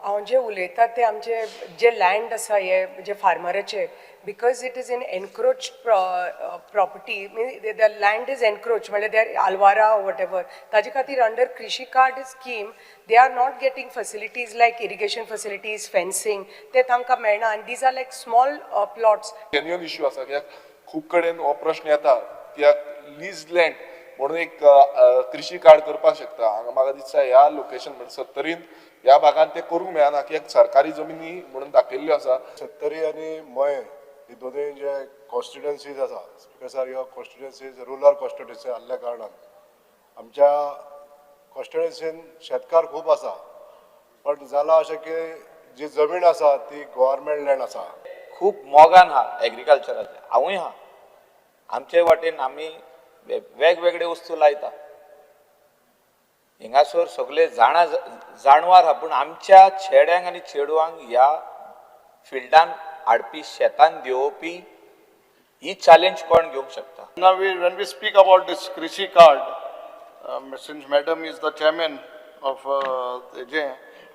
हांव जे उलयता ते आमचे जे लँड आसा हे जे फार्मराचे, because it is in encroach property, mean the land is encroach, म्हणल्यार there Alvara what ever, ताजे खातीर under Krishi card scheme they are not getting facilities like irrigation facilities, fencing, ते तांकां मेळना आनी these are like small plots. Genuine issue आसा, कित्याक खूब कडेन हो प्रश्न येता कित्याक लीज लँड म्हणून एक कृषी कार्ड करपाक शकता. हांगा म्हाका दिसता ह्या लोकेशन म्हणजे सत्तरीन ह्या भागान ते करूंक मेळना कित्याक सरकारी जमिनी म्हणून दाखयल्ल्यो आसा. सत्तरी आनी मये ही दोनूय जे कॉन्स्टिट्युएन्सीज आसा, स्पिकर सर, ह्यो कॉन्स्टिट्युएन्सीज रुरल कॉन्स्टिट्युएन्सी आसल्या कारणान आमच्या कॉन्स्टिट्युएन्सीन शेतकार खूब आसा, पण जालां अशें की जी जमीन आसा ती गव्हर्मेंट लँड आसा. खूब मोगान आहा एग्रीकल्चराचे, हांवूय आहा. आमचे वाटेन आमी वेगवेगळे वस्तू लायता. हिंगासर सगळे जाणा जाणवार आहा, पूण आमच्या चेड्यांक आनी चेडवांक ह्या फिल्डान हाडपी, शेतान देंवोवपी ही चॅलेंज कोण घेवंक शकता? Now, when we speak about this Krishi card, since Madam is the chairman of जे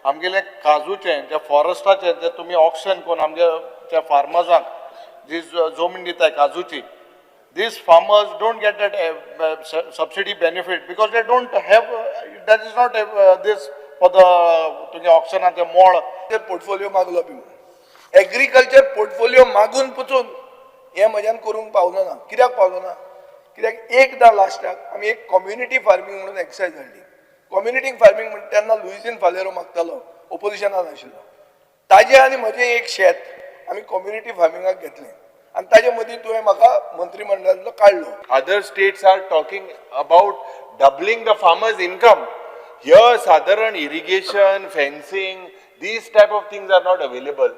आमगेले काजूचे जे फॉरेस्टाचे जे तुमी ऑक्शन करून आमगे त्या फार्मर्सांक जी जमीन दिताय काजूची, these farmers don't get that subsidy benefit because they don't have, that is not this for the तुमगे ऑक्शनाचे मोळ. पोर्टफोलिओ मागलो बी म्हणून, एग्रीकल्चर पोर्टफोलिओ मागून पसून हें म्हज्यान करूंक पावलो ना. कित्याक पावलो ना? कित्याक एकदां लास्टाक आमी एक कम्युनिटी फार्मींग म्हणून एक्सरसायज हाडली. कम्युनिटी फार्मींग म्हण तेन्ना लुईझीन फालेरो मागतालो, ओपोजिशनान आशिल्लो. ताजें आनी म्हजें एक शेत आमी कम्युनिटी फार्मिंगाक घेतलें आनी ताजे मदीं तुवें म्हाका मंत्रीमंडळांतलो काडलो. Other states are talking about doubling the farmers' income. Here, साधारण irrigation, fencing, these type of things are not available.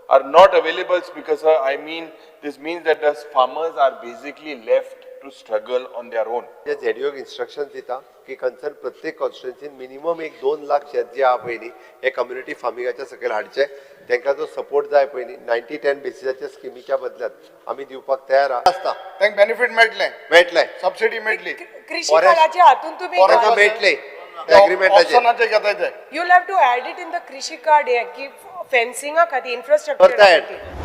Are not available because I mean, this means that the farmers are basically left to struggle on their own. जे झेडीओक instruction दिता की concern प्रत्येक कॉन्स्टिट्युएन्सीन minimum एक 2 लाख शेत जे आहा पळय न्ही, हे कम्युनिटी फार्मिंगाच्या सकयल हाडचे. तांकां जो सपोर्ट जाय पळय न्ही, 90-10 बेसिसाच्या स्किमीच्या बदल्यात आमी दिवपाक तयार आसता. तांकां बेनिफीट मेळटलें? मेळटलें. सबसिडी मेळटली? कृषी कार्डाच्या हातून तुमी तांकां मेळटलें एग्रीमेंटाचेर. ऑक्शनाचे घेताय ते. You'll have to add it in the Krishi card हे की फेन्सिंगा खातीर, इन्फ्रास्ट्रक्चर करता add. खातीर.